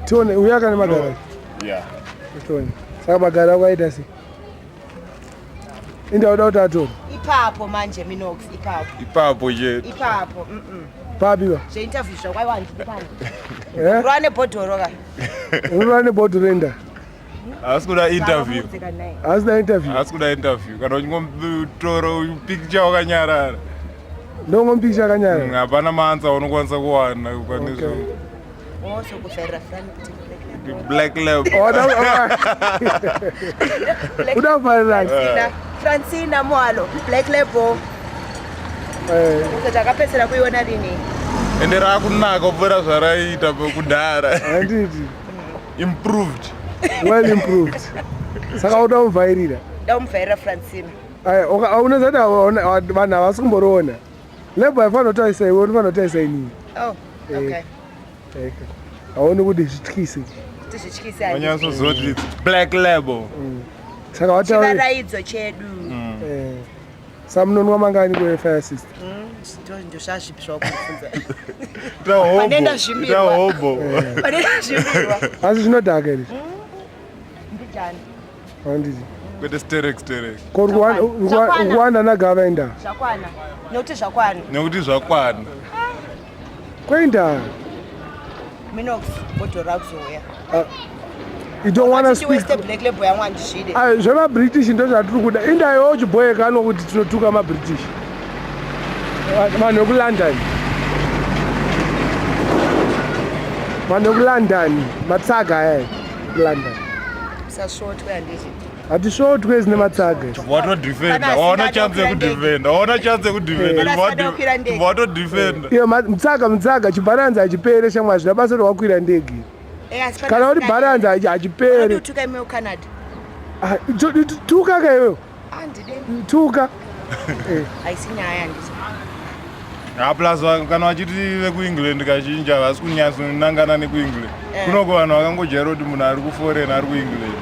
Tione uya kana magara. Yeah. Tione. Saka magara ako aita sei? Inda uda kuti atore. Ipapo manje Minox ipapo. Ipapo chete. Ipapo. Papi ba? Zve interview zvakwaiwa ndiri pano. Eh? Rwa nebhodhoro ka. Rwa nebhodhoro enda. Haasi kuda interview. Haasi kuda interview. Haasi kuda interview. Kana uchingotora picture wakanyarara. Ndongomupikicha akanyarara. Hapana maansa aunokwanisa kuwana pane Okay. zvo. Wose kuvharira Fran kuti Black lab. Oh, Uda kuvharirani? Francina, Francina Mwalo, Black Label. Eh, Kuti akapedzisira kuiona rini? Ende rakunaka kupfuura zvaraiita kudhara. Handiti. Improved. Well improved. Saka uda kumuvhairira. Ndamuvhairira Francina. Aya, unoziva kuti vanhu havasi kumboriona. Label haifanira kutaurisa iwe, unofanira kutaurisa inini. Oh, okay. Eh, Haoni kuti zvityise. Kuti zvityise handiti. Wanyatsozoti it's black label. Saka wataura. Chivaraidzo chedu. Eh. Saka munonwa mangani kuFire Sister? Ndozvazvipi zvakubvunza. Ita hobo. Panenda Ita zvimbirwa. hobo. Pane zvimbirwa. Asi zvinodhaka here? Mbijani. Handiti. Kwete sterek sterek. Ko Zvakwana. Rwanda nagava enda. Zvakwana. Nekuti zvakwana. Nekuti zvakwana. Kwenda. Minox bhodhoro rakuzouya. You don't wanna speak. Weste Black Label yangu handizvide. Ah, zvemabritish ndo zvatiri kuda. Inda iwe uchibhoyekano kuti tinotuka mabritish. Vanhu vekulondon. Vanhu vekulondon. Matsaga aya. London. Usasvotwe handiti. Hatisvotwe zine matsaga. Watodefenda. Kana Waona asingada chance kukwira ndege. yekudefenda. Waona chance yekudefenda. Kana asingada kukwira ndege. Watodefenda. Iyo mutsaga mutsaga chibharanzi hachipere shamwari zvina basa kuti wakwira ndege. Eh, asi pane Kana uri asingadi- bharanzi hachipere. Unodi kutuka imi kuCanada. Ah, Tuka ka iwewe. Handidi. Tuka. Haisi nyaya handiti. Ha plus kana vachiti vekuengland kazhinji havasi kunyatsonangana nekuengland. Eh. Kunoko vanhu vakangojaira kuti munhu ari kuforeign ari kuengland.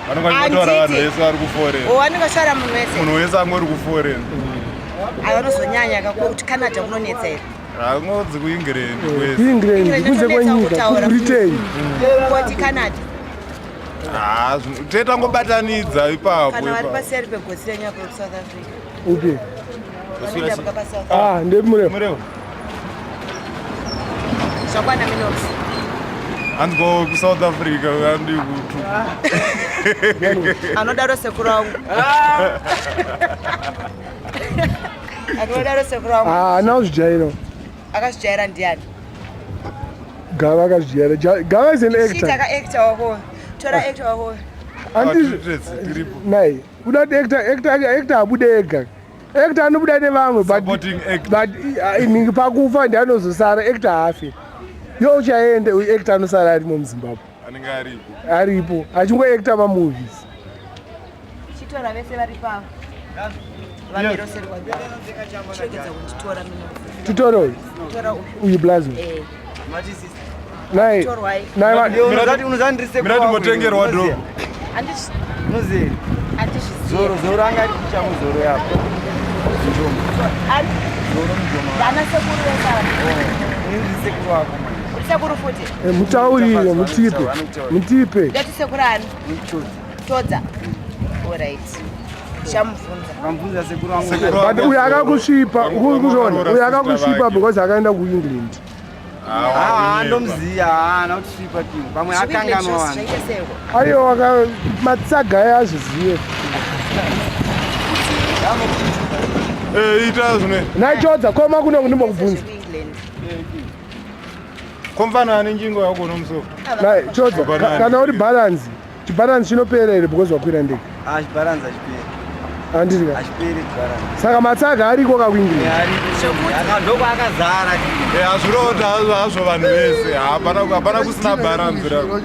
Vanonga vachingotaura vanhu Handiti. vese vari kuforeign. Oh, vanenge vachitaura munhu wese. Munhu wese angori kuforeign. Ai vanozonyanya kako kuti Canada kunonetsa here. Hangodzi kuengland kwese. Kuengland England kunze inonetsa kwenyika kutaura. kubritain. Koti Canada. Ha tetangobatanidza ipapo. Kana vari ipapo. paseri pegotsi renyaka kuSouth Africa. Upi? Vanoenda muka paSouth. Ah, ndemureva. Murevo. Zvakwana Minox. Hanzi ko kuSouth Africa handi kutu. Anodaro sekuru wangu. Anodaro sekuru wangu. Ah, ana kuzvijaira. Akazvijaira ndiani? Gava akazvijaira. Gava is an Shit actor. aka-actor wako. Tora actor wako. Handizvo. Tiripo. Nai, kuda kuti actor actor actor abude ega. Actor anobuda nevamwe but Supporting actor. but inhingi pakufa ndiye anozosara actor haafi. Yo uchaende uyu actor anosara arimo muZimbabwe. Anenge aripo. Aripo achingoacta mamovies. Chitora vese vari pavo. Vamiro seri kwagava. Chiregedza kunditora Minox. Titore uyu. Tora uyu. Uyu blazo. Eh. Nai. Torwai. Nai Mira timbotengerwa dho. Handizvi Unoziva handizvizivi. zoro zoro anga ari kucha muzoro yapo. Ani? Ndana sekuru vese ava. Ini ndiri sekuru wako manje. Uri sekuru futi. Mutaurire mutipe. Mutipe. Ndati sekuru ani? Muchodzi. Todza. Alright. Ndichamubvunza. Ukamubvunza sekuru wangu. Sekuru But wangu uyu akakusvipa, Wangu- ukuzviona. wangu Uyu akakusvipa vake. because akaenda kuEngland. Ah, ndomuziya haana kutisvipa kinhu. Pamwe Zvekuengland akanganwa zvose vanhu. zvaita seiko? Aiwa aka matsaga aya azvizive. Eh, ita zvine. Naichodza koma kuno ndimbokubvunza. Zvekuengland. Komfana ane njingo yako nomusoro. Nai chodza kana uri balance. Chibharanzi chinopera here because wakwira ndege. Ah, chibharanzi hachiperi. Handiti ka. Hachiperi chibharanzi. Saka matsaga ariko ka kuEngland. Ndokwakazara. Eh, hazvirota hazvo vanhu vese. Hapana kusina balance rako.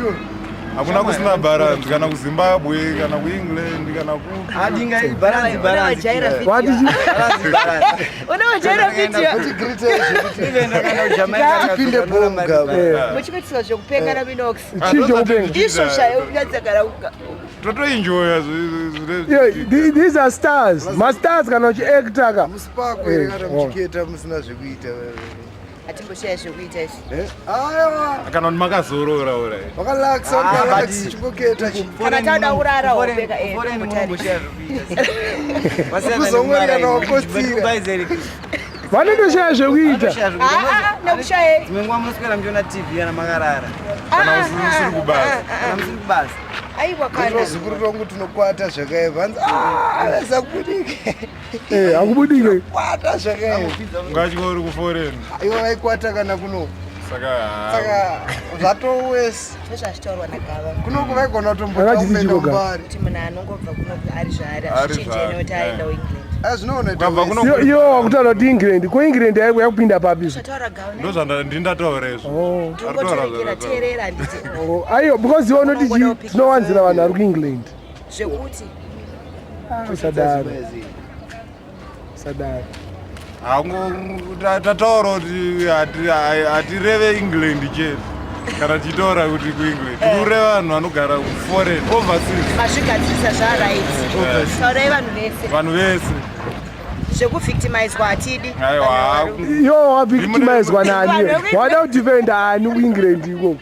Hakuna kusina balance kana kuZimbabwe kana kuEngland kana ku Adinga bharanzi bharanzi. Unowajaira video. Wati chi Bharanzi bharanzi. Unowajaira video. Even ndakaenda kuJamaica Tipinde ndakatora bomu mari gaba. bharanzi. Muchikuitiswa zvekupenga naMinox. chii chekupenga. Izvo zvaunyatsagara kuga. Totoenjoya Yeah, these are stars. Mastars kana uchiacta ka. Musipako here kana Eh, muchiketa musina zvekuita. Hatimboshaya zvekuita izvi. Eh, aiwa. Kana kuti makazorora ura. Wakalaksa, Ah, wakalaksa, but- chingoketa chi. Kana tauda kurara wopfeka, eh, Foreign ndomutarisa. munomboshaya zvekuita. Wasiyana Kuzongorira nekumara nawakotsira. imi. But Vanotoshaya zvekuita. vanoshaya zvekuita. Ah, ah, nekushaya. Dzimwe nguva munoswera muchiona TV kana makarara. Kana usiri kubasa. Kana musiri kubasa. Aiwa kana. Tozukuru twangu tunokwata zvakaipa. Hanzi ah, asakubudike. Eh, hakubudike. Kwata zvakaipa. Ungatya uri kuforeign. Ivo vaikwata kana kuno. Saka haa. Saka zvatowesi. Ndozvazvitaurwa nagava. Kunoku vaigona Akachiti kutomboenda chiko gava? mbari. Kuti munhu anongobva kuno ari zvaari Ari hazvichinje zvaari, nekuti eh. aenda kuEngland. Ah, zvinoona Ukabva kuno- Iwo wakutaura kuti England, ko England yaiko yakupinda papi izvo? Zvataura gava. Ndozvandindataura izvo. Oh. Ndingotorekera teerera handiti. Oh, aiwa because iwe unoti chii tinowanzira vanhu vari kuEngland. Zvekuti Usadaro. Usadaro. Tataura kuti hatireve England chete. Kana tichitaura kuti kuEngland. Tikureva vanhu vanogara kuforeign, overseas. Mazvigadzirisa zvaright. Taurai vanhu vese. Vanhu vese. Zvekuvictimizwa hatidi. Aiwa. Iwo wavictimizwa nani? Wada kudefenda ani kuEngland ikoko?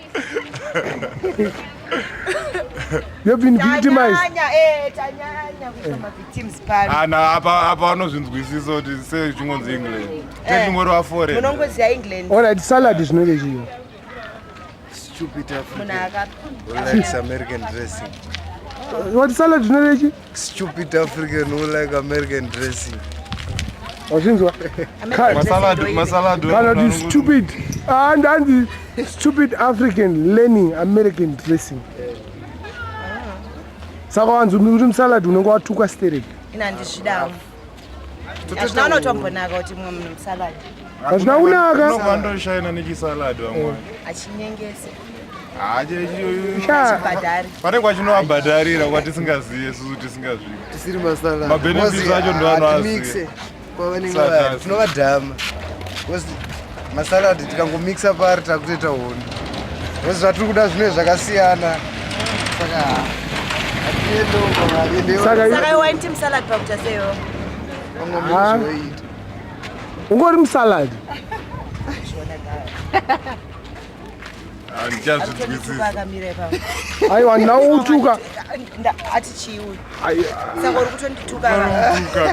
You've been victimized. Tanyanya, eh, tanyanya kuitwa mavictims pano. Ana apa apa vanozvinzwisisa kuti sei chingonzi England. Techingoreva foreign. Munongoziva England. Alright, salad zvinenge chii? Stupid Munhu African. aka Who likes American dressing. What salad zvinenge chii? Stupid African who like American dressing. Wazvinzwa? Masalad, masalad. Kana kuti stupid. And and stupid African learning American dressing. Saka wanzi uri musalad unenge watukwa stereki. Ina handizvidawo. Hazvina unotombonaka kuti mumwe munhu musalad Hazvina kunaka. Unovandoshayina nechisalad vamwe. achinyengese Sha. achibhadhari. Pane kwachinovabhadharira kwatisingaziye isusu tisingazviki. Tisiri masalad. Mabenefits acho ndo anoaziva. Kwavanenge Saka vari asi. tinovadhama. Because masalad tikangomixa pari takutoita hondo. Because zvatiri kuda zvinenge zvakasiyana. Saka hatiendewo kwavari. Saka Saka iwe waiti musalad pakuita seiwo? Vamwe munozvoita. Ungori musalad. Zviona gava. Handichazvinzwisisi. Arikutondituka akamira ipapo. Aiwa ndautuka. Ati chii uyu? Saka uri kutondituka.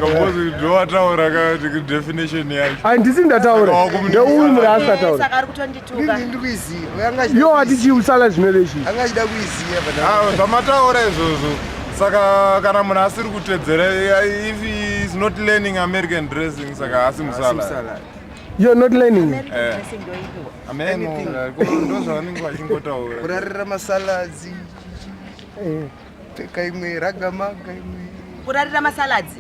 Because ndowataura ka definition yacho. Handisi ndataura. Ndeuyu munhu asataura. Saka ari kutondituka. Ndini ndiri kuiziva. Uyo anga achida Iwo wati kuiziva. chii salad zvinenge chii? Anga achida kuiziva but Ah, zvamataura izvozvo. Saka kana munhu asiri kutedzera if he is not learning American dressing saka haasi musalad. musalad. You're not learning. American dressing ndoipiwa. Ameno ndozvavanenge vachingotaura. Kurarira masaladzi. Eh. Pfeka imwe ragamaga imwe. Kurarira masaladzi.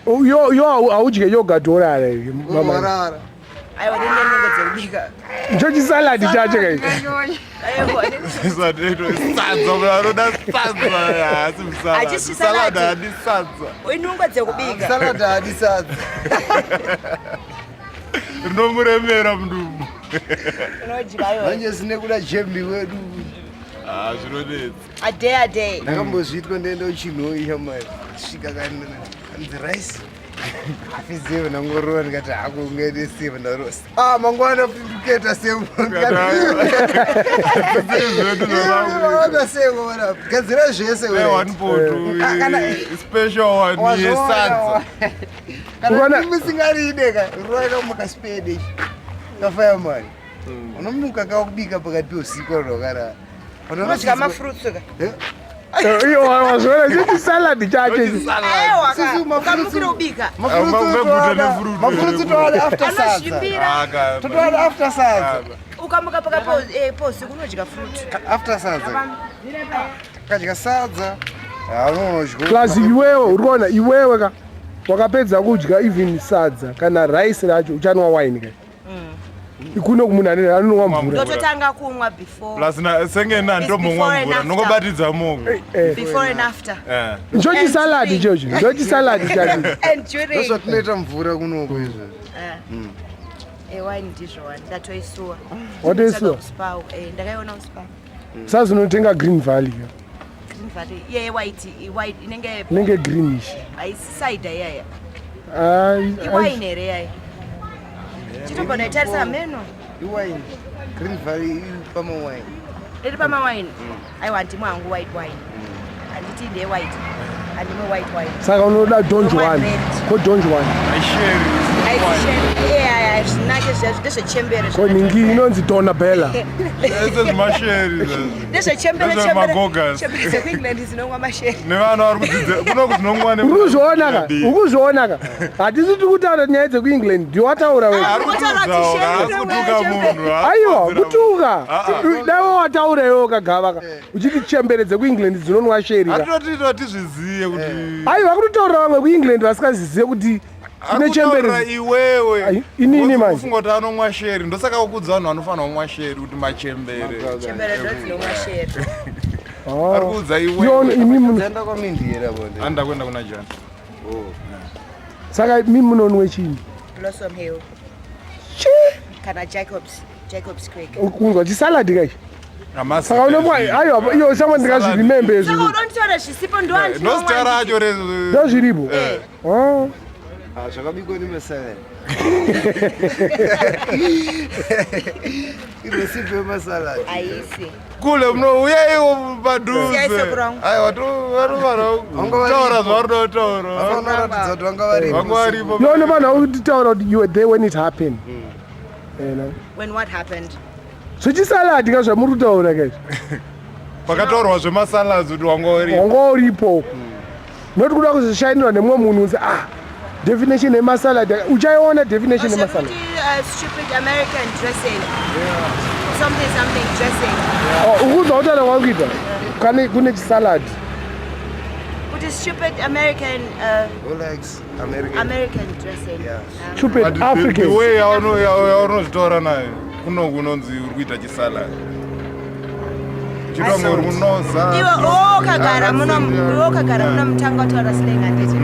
Yo yo haudye yogurt worara here mama. Warara. Aiwa ndine dzekubika. Njochi salad chacho kai. Aiwa. Sadza munhu anoda sadza haasi musalad. Hachisi Salad salad. haadi sadza. Inungo dzekubika. Salad haadi sadza. Rinomuremera mudumbu. Unodya iwe. Manje sine kuda jembi wedu. Ah, zvinonetsa. A day a day. Ndakambozviitwa ndaenda kuchinhoyi shamwari. Svika kanzi rice. Afizive ndangorova ndikati hako ungaite seva ndarova. Ah mangwana futi ndikuita seva. Zvedu zvavangu. Mangwana seva wana. Gadzira zvese Eh, one pot special one yesadza. Kana musingaride ka rovai kamuka spade ichi. Kafaya mari. Unomuka kakubika pakati peusiku wakarara. Unodya mafruits ka. Iyo wazviona njochi salad chacho. Aiwa ka. Susu, mafruits- Ukamukira kubika. Maguta nefruit. Mafurutsu toada after sadza. Anozvimbira. Ah, ka- Totoada after sadza. Ukamuka pakati pousiku unodya fruit. After sadza. Kadya sadza. Haunodya. Plus iwewe uri kuona iwewe ka wakapedza kudya even sadza kana rice racho uchanwa wine kai. Ikuno kumunhu ane anonwa mvura. Ndototanga kumwa before. Plus na senge na It's ndombomwa before and mvura after. nongobatidza moko. Eh. Before and after. Eh. Njochi And salad during. ichocho. Njochi salad chacho. And during. Ndozvatinoita mvura kunoko izvo. Eh, wine ndizvo wani. Ndatoisuwa. Watoisuwa? Kuspa. Eh, ndakaiona kuspa. Sazonotenga Green Valley. ka. Green Valley. Iye white, white inenge Inenge greenish. haisi cider iyaya. Ai. Iwine here iyaya. Chitombonoitarisa meno. Iwine. Green Valley iri pamawine. Iri pamawine. Aiwa handimwe hangu white wine. Handiti ndeye white. Handimwe white wine. Saka unoda Don Juan. Ko Don Juan. Zvinake zviya ndezvechembere. Ko ningi inonzi Donna Bella. Ndezvemasheri. Ndezvechembere chembere. Chembere dzekuEngland dzinomwa masheri. Nevana vari kudzidza kuno kudzinomwa ne. Urikuzviona ka? Urikuzviona ka? Hatisi tiri kutaura nyaya dzekuEngland. Ndiwataura wega. Ari kutuka munhu. Aiwa, kutuka. Dai wataura iwewe kagava ka. Uchiti chembere dzekuEngland dzinonwa sheri ka. Hatitoti tizviziye kuti. Aiwa, kutotaura vamwe kuEngland vasingaziziye kuti kune chembere. Iwewe. Inini manje. Ufunga kuti anomwa sheri. Ndosaka kukudza vanhu vanofanira kumwa sheri kuti machembere. Chembere ndo dzinomwa sheri. Ari kuudza iwewe. Imi muno. Enda kwamindi here apo. Anda kuenda kuna John. Saka imi munonwe chini? Blossom Hill. Chi? Kana Jacobs. Jacobs Creek. Kunzwa chisalad kai. Saka unomwa aiwa iyo shamwa ndingazviremembe Saka izvi. unonditaura zvisipo ndo handinowa. Ndozita racho re. Ndozviripo. Oh. Ah, zvakabikwa nemasalad. Irecipe yemasalad. Haisi. Kule munouya padhuze. Siyai sekuru vangu. Aiwa vanotaura zvavari kutaura. Vanoratidza kuti vanga varipo. Vanga varipo. Yo unofanira kutitaura kuti you were there when it happened. You know. When what happened? Zvechisalad ka zvamuri kutaura kai. Pakataurwa zvemasalads kuti wanga uripo. Wanga uripo. Not kuda kuzoshainirwa nemumwe munhu unzi ah definition yemasalad uchaiona definition yemasalad. Stupid American dressing. Something something dressing. Oh, ukuza kutaura kwakuita kane kune chisalad. Kuti stupid American Rolex American. American dressing. Yeah. Stupid But the African. way yaunozvitaura nayo kuno kunonzi uri kuita chisalad. Chitongo uri kunoza. Iwe ukagara muno iwe ukagara muno mutanga wataura slang handiti.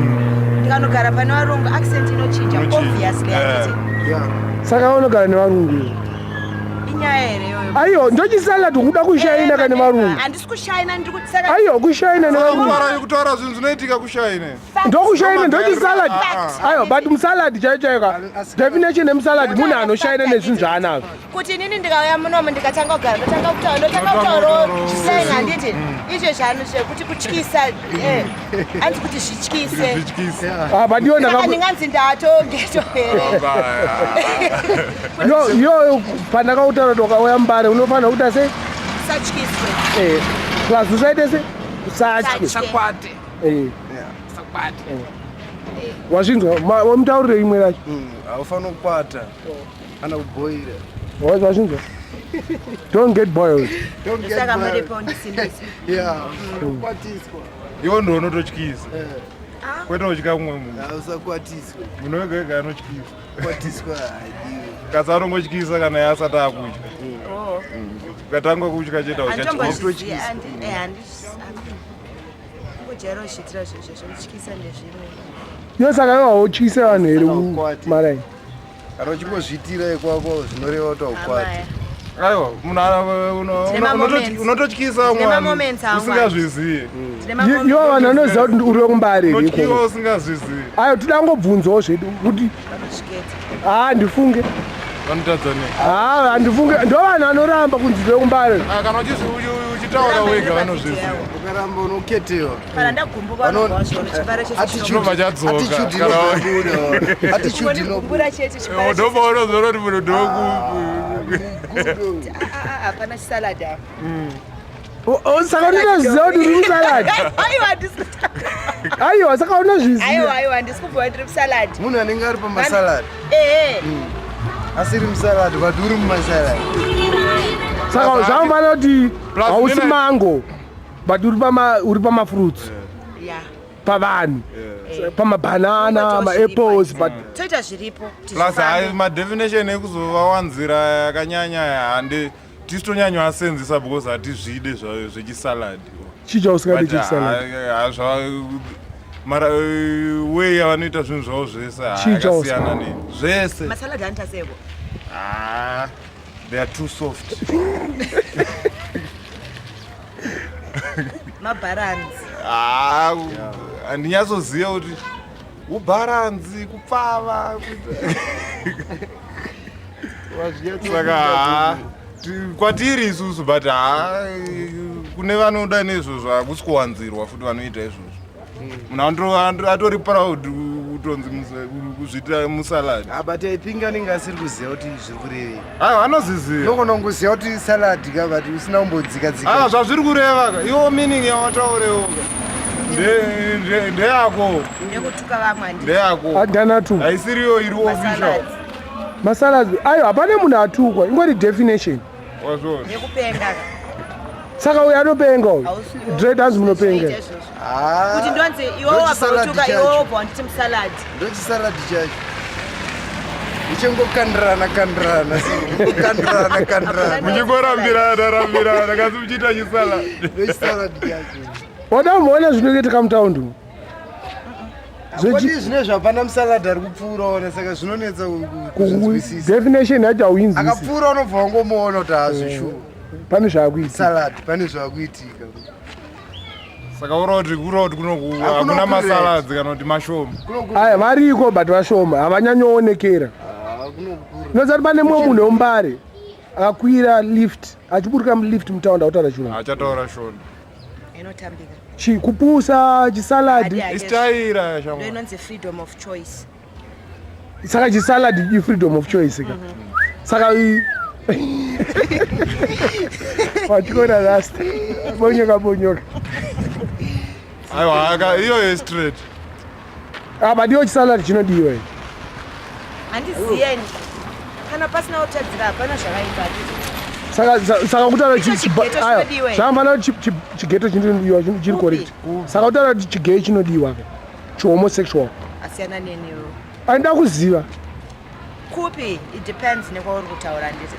Ndikanogara pane varungu accent inochinja Inochinja. obviously handiti. Yeah. Saka unogara nevarungu iwe. Inyaya here iyoyo? Aiwa ndochisalad ukuda kushaina kane varungu. Handisi kushaina ndiri kuti saka Aiwa kushaina nevarungu. Kutaura zvinhu zvinoitika kushaine. Ndokushaina ndochisalad. Fact. Aiwa but musalad chaiyo chaiyo ka. Definition yemusalad munhu anoshaina nezvinhu zvaanazvo. Kuti inini ndikauya munomu ndikatanga kugara ndotanga kutaura ndotanga kutaurawo slang handiti izvo zvano zvekuti kutyisa hanzi kuti zvityise. Zvityise. Ah but iyo Saka ndaka ndinganzi ndatogeto here. yo yo pandakautaura kuti wakauya mubare unofanira kuita sei? Satyiswe. Plus usaite sei? Usatye. Satye. Sakwate. Wazvinzwa wamutaurire imwe racho. Haufaniri kukwata. Kana kubhoira. Wazvinzwa? Don't get boiled. Don't get Saka boiled. muripo ndisimbise. Yeah. Kukwatiswa. Iwe ndiwe unototyisa. Kwete kutya mumwe munhu. Usakwatiswa. Munhu wega wega anotyisa. Kwatiswa haidiwi. Kasi anongotyisa kana iye asati akutya. Oh. Ukatanga kutya chete hauchatyisi. Handitombozivi handijaira kuzviitira zvinhu zvekutyisa ndezvimwe. Yo saka iwe hautyise vanhu here Haukwati. maraini? Kana uchingozviitira ikwako zvinoreva kuti haukwati. Amaya. Aiwa, munhu Tine ma-moments. unototyisa Tine vamwe vanhu ma-moments amwe. usingazvizivi. Tine ma-moments. Ivo vanhu vanoziva kuti uri wekumbare here Unotyiwa ikoko. usingazvizivi. Aiwa toda ngobvunzawo zvedu kuti Vanozviketa. haa ndifunge. Vanotadza nei? Haa handifunge ndo vanhu vanoramba kunzi ndiri wekumbare. Ah, kana uchitaura wega vanozviziva. Ukaramba unoketewa. Kana ndagumbuka vanobva vazviona chipara chese Attitude- Chinobva chadzoka. attitude Kana- inobuda. Attitude inobuda. Unondigumbura chete chipara chese. Ndobva unozoona kuti munhu ndoku. Ah, ah, hapana chisalad apa. Saka unotoziva kuti uri musalad. Aiwa handisi Aiwa saka unozviziva. Aiwa aiwa handisi kubva ndiri musalad. Munhu anenge ari pamasalad. Ehe. Asiri musalad but uri mumasalad. Saka zvanofanira kuti Plus hausi mango but uri pamafruits Yeah. pavanhu pamabanana Toitawo maapples zviripo. but Toita zviripo. kuti Plus hai zvifambe. madefinition ekuzovawanzira yakanyanya handi tisitonyanya because hatizvide zvechisalad. chii chausingadi But, chisalad. Mara way yavanoita zvinhu zvavo zvese Chii yakasiyana ne zvese. Masalad anoita seko. Ah, they are too soft. Mabharanzi. Ah, handinyatsoziva kuti ubharanzi kupfava. Saka haa, kwatiri isusu, but haa, kune vanoda neizvozvo hakusi kuwanzirwa futi vanoita izvozvo. Munhu atori proud kutonzi kuzviita musalad. Ah, but I think anenge asiri kuziva kuti zviri kurevei. Aiwa, anoziziva. Unogona kungoziva kuti salad ka, but usina kumbodzika dzika. Ah, zvazviri kureva ka, iwo meaning yawataurewo ka ndeyako. Nekutuka vamwe handiti? Ndeyako. Adana tu. Haisiriyo iri official. Masalads. Masalads ayo hapane munhu atukwa, ingori definition. Wazvona. Nekupenga ka. Saka uyu anopenga uyu. Dread hanzi munopenga. Zvinoita izvozvo. Ah, Kuti ndonzi iwe wabva ndochisalad utuka, chacho. iwe wobva wanditi musalad. Ndochisalad chacho uchingokandirana kandirana, kandirana kandirana. Muchingorambirana rambirana kasi muchiita chisalad. Ndochisalad chacho. Wada kumboona zvinoitika mutaundi umu? Kodi zvine zvapana musalad ari kupfuura ona, saka zvinonetsa kuzvinzwisisa. Definition yacho hauinzwisi. Akapfuura unobva wangomuona kuti hazvishuwa. Pane zvaakuitika. Salad, pane zvakuitika. Saka uroti kuroti kunoku Hakuna hakuna kureti. masalads kana kuti mashoma? Aya variko, but vashoma, havanyanyoonekera. Unoziva kuti pane mumwe munhu wemuMbare akwira lift, achiburuka mulift mutaundi akutaura Chirungu. Achataura Shona. Inotambika. Kupusa chisalad. Hadi hake. Istaira Ndo shamwa. inonzi freedom of choice. Saka chisalad ifreedom of choice ka? Saka wachikona rasta bonyoka bonyoka. Aiwa, iyoyo straight. Ah, but iyo chisalad chinodiwa iyi. Handiziyeni kana pasina kutadzira, hapana zvakaita, handiti? Saka kutaura Icho chighetto ayo, chinodiwa here? zvakafanana kuti chighetto chinodiwa chiri Kupi? correct. Saka kutaura kuti chigay chinodiwa ka, chihomosexual? Asiyana neniwo. Aida kuziva. Kupi? It depends nekwauri kutaura, handiti?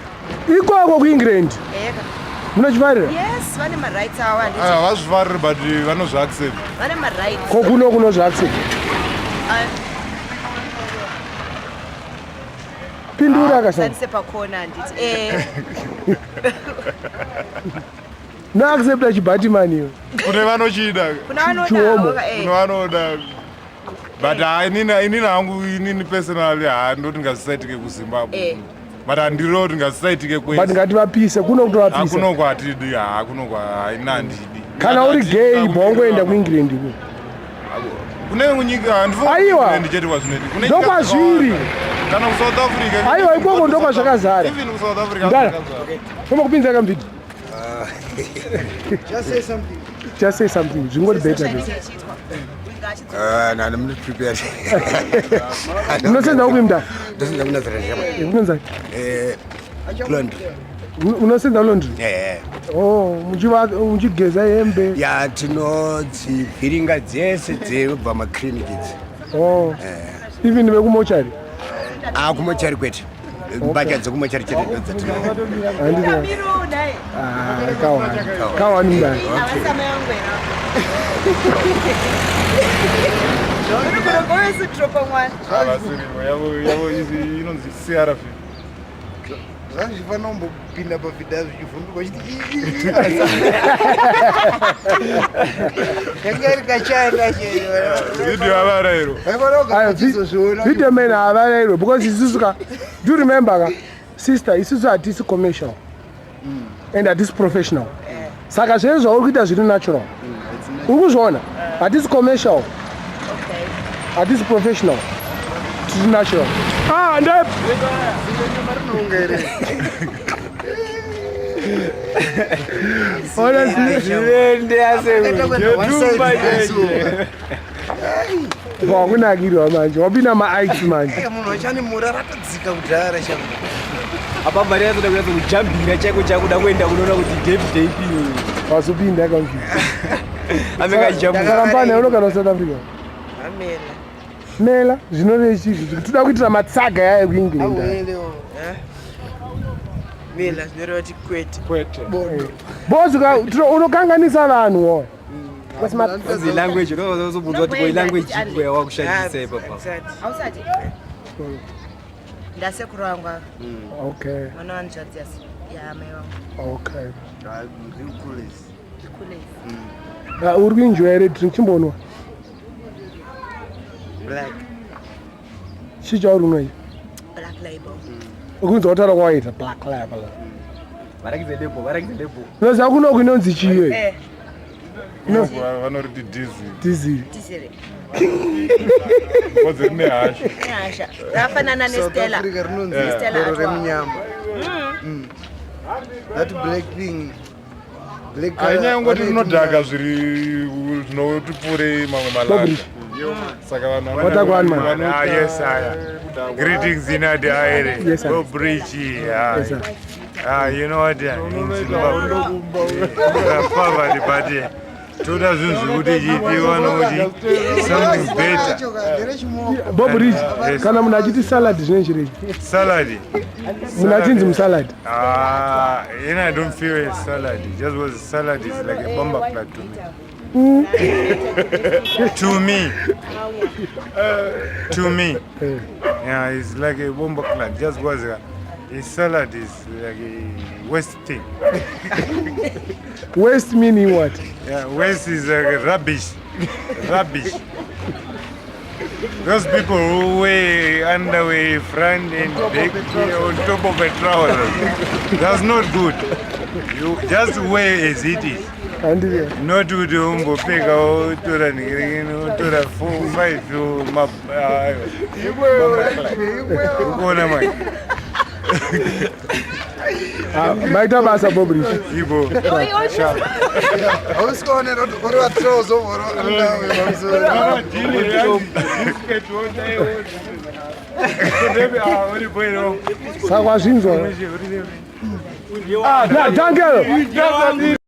Ikoko kuEngland. Eka. Munochifarira? Yes, vane marights avo, handiti? Aiwa, vazvifariri, but vanozviaccept. Vane marights. Ko kuno kunozviaccept? Ah. Pindura akasana. Sandise pakona, handiti? Eh. Noaccepta chibatimani iwe? Kune vanochida. Kuna Chihomo. vanoda. Kune vanoda, but haa, inini hangu, inini personally, haa, ndoti ngazvisaitike kuZimbabwe. But handiro kuti ngazvisaitike But kwese. ngativapise kuno, kutovapisa. Hakunoko hatidi, haa, kunoko haina, handidi. Kana uri gay, bva wangoenda kuEngland ku. Kune nyika. Aiwa. Ndichete kwazvinoiti. Kune nyika Ndokwazviri. dzakawanda. Kana kuSouth Africa. Aiwa, ikoko ndokwazvakazara. Even kuSouth Africa Ndara. zvakazara. Foma kupinza kamvidhi. Just say something. Just say something, zvingori better this. No, I'm not prepared. Unosenza kupi, mudara? Ndosenza kuNazareth shamwari. Unonzani? Laundry. Unosenza laundry? Eh. Oh, muchigeza hembe? Ya, tinodzivhiringa dzese dzebva maclinic idzi. Oh, even vekumochari? Ah, kumochari kwete. Mbatya dzekumochari chete ndodzatino. Handiti? Ah, kawani kawani, mudara. Havasama yangu era uri mwana. Havasirivo yavo inonzi CRV. Zvazvifanira kumbopinda pavhidha zvichivhunduka chiti yanga iri kachanda. Video avarairo. Ayo, video man havarairwe because isusu ka, do you remember ka, sister, isusu hatisi commercial and hatisi professional. Saka zvese zvauri kuita zviri natural, uri kuzviona? Hatisi commercial, hatisi professional, tiri natural. Ah, ndep. Marinonga here? Honestly. Zvivende asejetumba. Wakunakirwa manje, wapinda maice manje. Munhu wachane mura ratadzika kudhara sha. Apa mari yazoda kunyatso kujambira chaiko chakuda kuenda kunoona kuti David aipiwe. Wazopinda kamvidi. Amekajambuka. Saka mpana unogara South Africa? Amela. Mela zvinoreva chizvi toda kuitira matsaga yayo kuEngland. Awelewo. Mela zvinoreva kuti kwete. Kwete. Bozi unokanganisa vanhu wo. Language unozobvunza kuti ko ilanguage ipo yawakushandisa ipapa? Hausati ndasekuru vangu ava. Mwana wanzvadzi yamai vangu. Kulezi. Ah, uri kuenjoya here drink? Chimbonwa. Black. Chii chauri kunwa ichi? Black Label. Ukunzwa kutaura kwawaita black label. Varakidze label, varakidze label. Unoziva kunoku inonzi chiyo? Eh. Vanoriti diesel. Diesel. Diesel. Because rine hasha. Hasha. Rafanana neStella. South Africa rinonzi Stella doro remunyama. That black thing. Black color. Hainyaya kungoti rinodhaka zviri zvinotipfuurei mamwe malaka. Saka vanhu What a one man. Ah, yes, I. Greetings in the air. Yes, sir. Go bridge. Ah, Yes, sir. Ah, you know what? In Zimbabwe, we are poverty, but toda zvinhu zvekuti tiwane kuti something better. Bob Ridge, Yes. kana munhu achiti salad zvinenge chirei? Salad. Munhu achinzi musalad. Ah, and I don't feel a salad. Just because salad is like a bomber plat to me. To me. To me. Yeah, it's like a bomber plat. Just because a salad is like a waste thing. Waste meaning what? Yeah, waste is like rubbish. Rubbish. Those people who wear underwear front and back here on top of a trouser, that's not good. You just wear as it is. Handiti. Not kuti umbopfeka wotora nhingiringini wotora 4 5 ukuona manje. Ah, maita basa Bob Rich. Ibo. Hausi kuonera kuti uri vatrozo uri pamusoro. Saka wazvinzwa. Ah, na Dunkel.